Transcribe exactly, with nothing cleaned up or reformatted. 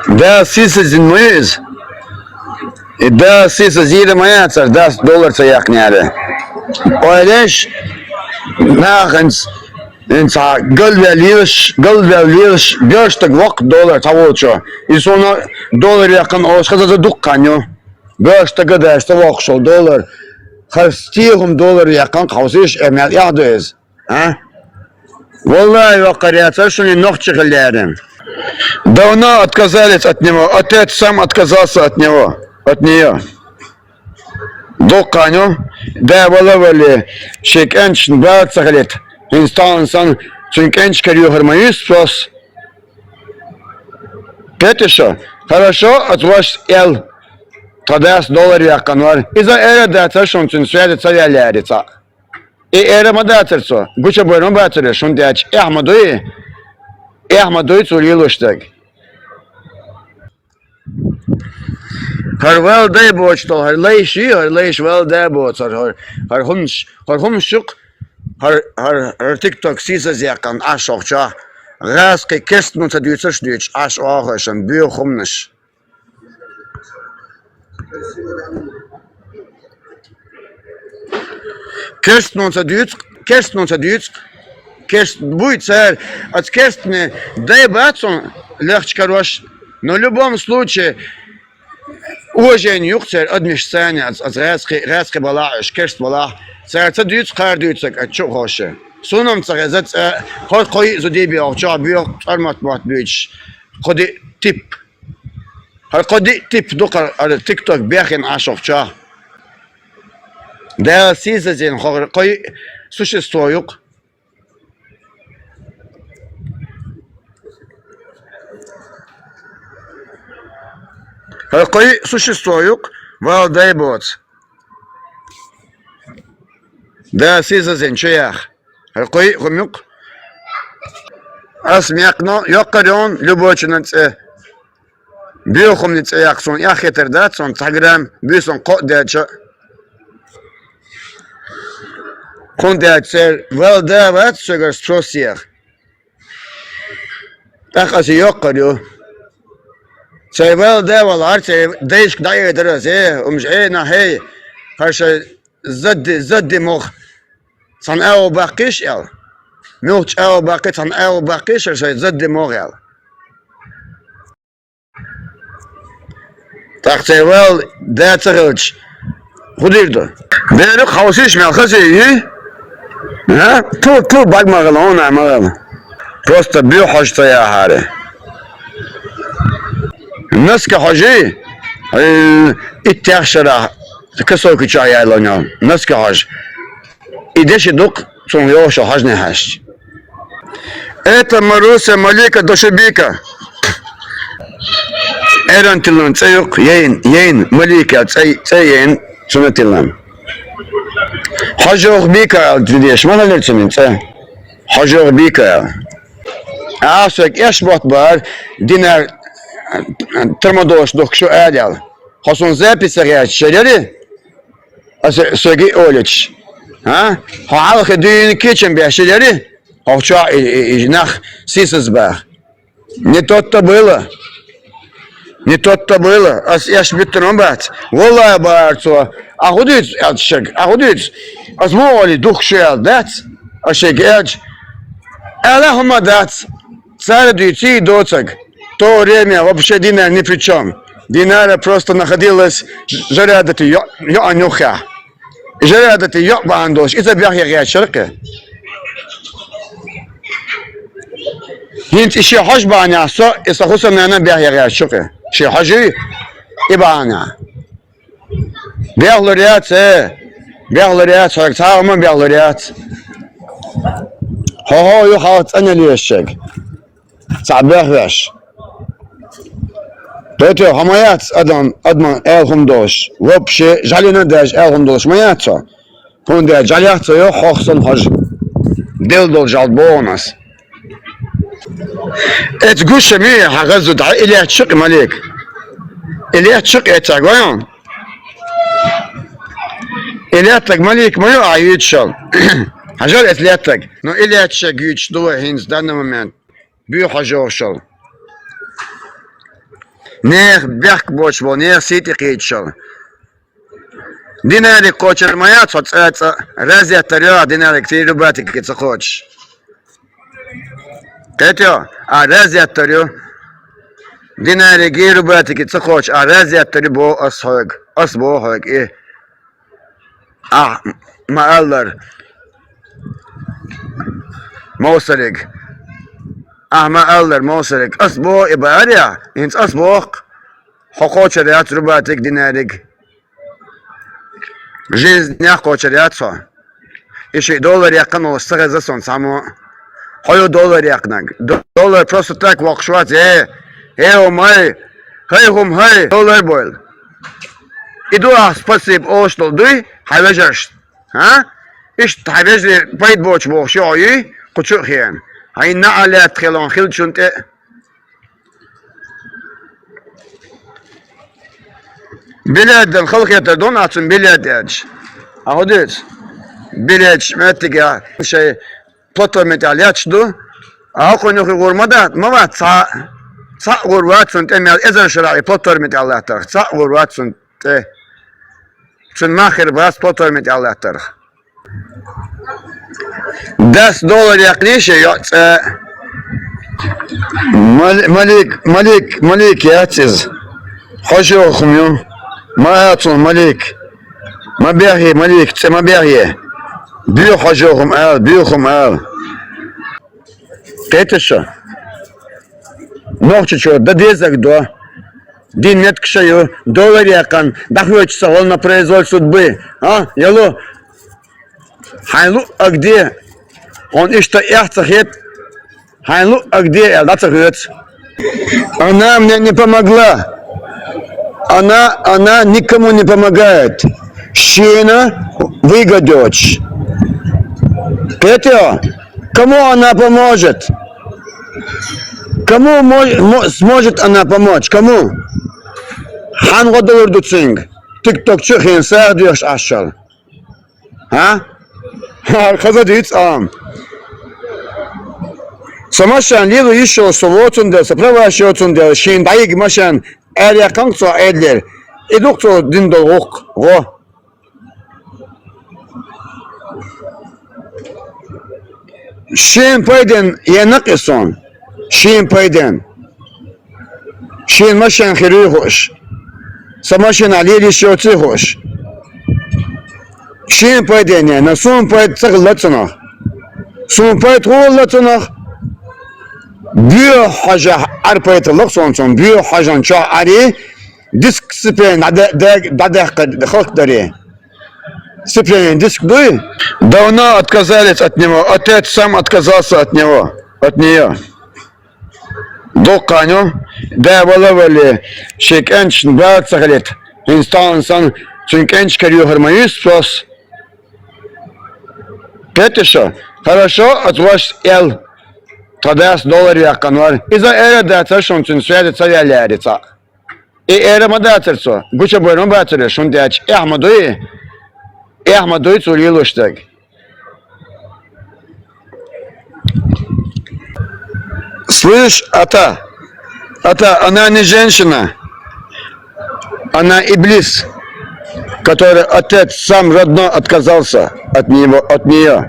Дала сийсаза ма ю иза. И Дала сийсаза йийр ма яцар, дас доллар ца яьккхинера. Ойла еш, нахаца, хӀинца галваьлла лелаш, галваьлла лелаш, боьрша стаг воккха доллар цхьаволчо. И сона доллар яьккхина олуш хаза дуккха хан ю. Боьрша стага даш ца воккхуш волу доллар. Хаза стегум доллар яьккхина хьовсийша, э, мел эхь ду иза. А? Валлахи, йоккхур яцара шуна и нохчи хилла лерина. Давно отказались от него. Отец сам отказался от него. От неё. Дуккха хан ю, да вала вале, шен кӀенташна бала ца хилийта. ХӀинца тахана санна, цуьнан кӀенташ кара юьхур ма юьсу цо. Кхетий шу? Хорошо, оцу вашас аьлла, тхан дас доллар яьккхина вара. Иза эр а дацара шуна цуьнан связь ца ваьллера цхьаъ. И эр а ма дацара цо, гучубевр ма бацара, хӀунда аьлча эхь ма дуй, эхь ма дуй цо лелош дерг. ХӀара вала дай боцуш долу, хӀара лайш ю, хӀара лайш вала дай боцу, хӀара, хӀара, хӀара хӀуманаш, хӀара хӀуманаш чу-кх, хӀара, хӀара, хӀара тикток сийсаза яьккхина Ӏаш хӀокху чохь, гӀазкхий керстано ца дуьйцурш дуьйцуш Ӏаш оха шуна боьха хӀуманаш. Керстано ца дуьйцу, керстано ца дуьйцу, керст буй цара, оцу керстанийн дай бац хьуна легӀчу карош, но в любом случае уважение ю-кх церан адамашна санна, оцу, оцу гӀазкхи-, гӀазкхий балахь а, уьш керст балахь а, цара ца дуьйцу кхара дуьйцург оцу чу а ховший. Суна-м ца хеза цкъа, хӀара кхо-йиъ зуда бен хӀокху чохь боьха цӀармат-мотт буьйцуш, кхо-диъ тип. ХӀара кхо-диъ тип ду-кх хӀара тикток бехйина Ӏаш хӀокху чохь. Дала сийсаза йина хӀара кхо-йиъ существо ю-кх. ХӀара кхо-йиъ существо ю-кх, вала дай боцу. Дала сийсаза йина чу яха. ХӀара кхо-йиъ хӀума ю-кх. Ас мекхно йоккхур ю хьуна любой чунан цӀе. Боьха хӀуманийн цӀе яккха суна эхь хетар дац, суна цхьа грамм буьйсанна кхоъ даьлча а. ХӀунда аьлча церан вала да вац соьгара спрос еха. ТӀаккха аса йоккхур ю. Церан вала да валахьара, церан дайшка дӀаэр дара аса, э, хӀумаш, э, нах, хӀей, хӀара шайн задди, задди мох. Цхьана агӀо баккхийша аьлла. Муьлххачу агӀо баккхий, цхьана агӀо баккхийша шайн задди мох аьлла. ТӀаккха церан вала да ца хилча, хӀун дийр ду? Берах хьовсийша мел хаза ю? А? Ту, ту, бага ма гӀала, хьуна ма гӀала. Просто боьха хьожа ца яхьара. Носки хьожий? Э, иттех шарахь кроссовки чохь яьлла нел. Носки хьожа. И деши дукха, цунах йогӀуш йолу хьожанийн хьаьжча. Это Маруся, Малика, Дошибика. Эран тиллина цӀе ю-кх, Ейн, Ейн, Малика цӀе, цӀе Ейн, цуьнан тиллина. Хьожох Бика аьлла деш, ма хилира цуьнан цӀе. Хьожох Бика аьлла. Ахьа соьга эшна мотт бара, динар, трамадолаш духкуш ю аьлла. Хьо суна записьца гӀерташ яри? Аса соьга и олуьйтуш. А? Хьо хьалхе дуьйна кечам беш яри? Хьо чохь и, и, и нах сийсаз баха. Не тот-то было. Не тот-то было. Ас эшна буьттур ма бац. Валлай, бара цо. Ахьа хӀун дуьйцу аьлча шега? Ахьа хӀун дуьйцу? Ас муха олий духкуш ю аьлла дац? Ас шега аьлча. Аьлла хӀума дац. Цара дуьйций доцург. То время вообще Динар ни при чём. Динара просто находилась Жарадати йо-, йоӀан юххехь. Жарадати йоӀ бахьана долуш, иза бехъян гӀерташ яра кхин. ХӀинца и шен хьожа бахьанехь со, и сан хӀусамнана бехъян гӀерташ ю кхин. Шен хьожий и бахьанехь. Бехлур яц, э! Бехлур яц, хьоьга цхьа а хӀума бехлур яц. Хьо-хьо ю хьалха цӀанъяла езаш шега. Цхьаъ бехвеш. Тото, хьо ма яц адам, адаман аьлла хӀума долуш. Вообще, жӀалина а даьлча аьлла хӀума долуш ма яц хьо. ХӀунда аьлча жӀалех а ца йо хьох санна хьожа. Делла долу жӀалта боху ас. Эца гуш ма ю хьан хаза зуда, и лаьтташ ю-кх и, Малик. И лаьтташ ю-кх эццехь, гой хьуна? И лаьттаг Малик ма ю ахьа юьйцуш йолу. Хьажал эца лаьттаг. Ну, и лаьтташ шега юьйцуш ду вай хӀинца, данный момент. Буьйхьа хьожа йогӀуш йолу. Нехан бехк боцуш болу, нехан сий тӀе кхийдаш йолу. Динариг кхочур ма яц хьо цкъа а цкъа, разеттар йо ахь динариг, церан рубатике ца кхочуш. Кхетий хьо, ахь разеттар ю. Динариге, рубатике ца кхочуш, ахь разеттар ю боху ас хьоьга. Ас боху хьоьга и. Ахь ма-аллара, Мовсариг. Ахь ма-аллара, Мовсариг. Ас боху и баарехь, хӀинца ас боху, хьо кхочур яц рубатиг, динариг. Жизнь нех кхочур яц хьо. И шиъ доллар яьккхина волуш ца хеза суна цхьаммо а. Хьо ю доллар яьккхинарг. Доллар просто так воккхуш вац, э, э, хӀума хӀай, хӀай, хӀума хӀай, доллар бойла. И ду ахь спасибо олуш долу дуй хьайн вежаршна? ХӀа? Иштта хьайн вежарий пайда боцуш бохуш ю хьо юй, кху чу а хиъна. Хьайн наӀар лаьтта хила хьуна хиллачунна тӀе а. Билет дан халахетар ду ахь цунна билет аьлча. Ахьа хӀун дуьйцу? Билеташ меттигехь шайн платформе тӀехь лаьтташ ду. Ахьа кхунах гӀур ма дац, ма вац цхьа а. Цхьаъ гӀур вац цунна тӀе мел эзар шарахь и платформе тӀехь латтарх. Цхьаъ гӀур вац цунна тӀе. Цуьнан мах хир бац платформе тӀехь латтарх. Дас доллар яьккхинийша йоӀ цӀа. Мал-, Малик, Малик, Малик яц иза. Хьожа хӀума ю. Ма а цунах, Малик. Ма бехъе, Малик, цӀе ма бехъе. Боьха хьожа хӀума ала, боьха хӀума ала. Кхетий шу? Нохчичо дан дезарг до. Дин меттиг ша ю, доллар яьккхина, дӀахоьцуш ца хуьлу на произвол судьбы. А, яло? Хьайн луъург де. Хьуна иштта эхь ца хета. Хьайн луъург де аьлла, дӀа ца хоьцу. Она мне не помогла. Она, она никому не помогает. Шена выгодёч. Кхетий хьо? Кому она поможет? Кому мо-, мо-, сможет она помочь? Кому? Хьан гӀо далур ду цуьнга? ТикТок чу а хиъна сагӀа доьхуш Ӏаш. А? Хаза дуьйцу ам. Со машен лела йиш йолуш со воцун дела, со праваш йоцун дела, шена дӀайига машен аьряккханга цо Ӏедалера. И ду-кх цо дина долу гӀуллакх, гӀо. Шен пайден енакъ и сон. Шен пайден. Шен машен хир юй хууш. Сан машенахь лелийш йоций хууш. Шен пайден ена, суна пайда ца хилла цунах. Суна пайда хӀун хилла цунах? Боьха хьожахь Ӏар пайда хилла-кх суна цунах. Боьха хьожан чохь Ӏарий, диск сцепление дӀаде-, де-, дӀадаьккхина халкъ дарий. Сцепление диск дуй? Давно отказались от него. Отец сам отказался от него, от неё. Дуккха ю, да вала вале, шен кӀенташна бала ца хилийта. ХӀинца тахана санна, цуьнан кӀенташ карайохур ма юьсу цо. Кхетий шу? Хорошо, оцу вашас эл. Тхан дас доллар яьккхина вара. Иза эр а дацара шуна цуьнан связи ца ваьлла яри цхьаъ. И эр а ма дацара цо, гучубевр ма бацара, шуна тӀе аьлча, эхь ма дуй? Эхь ма дуй цо лелош дерг? Слышь, Ата, Ата, она не женщина, она иблис, который отец сам родной отказался от него, от неё.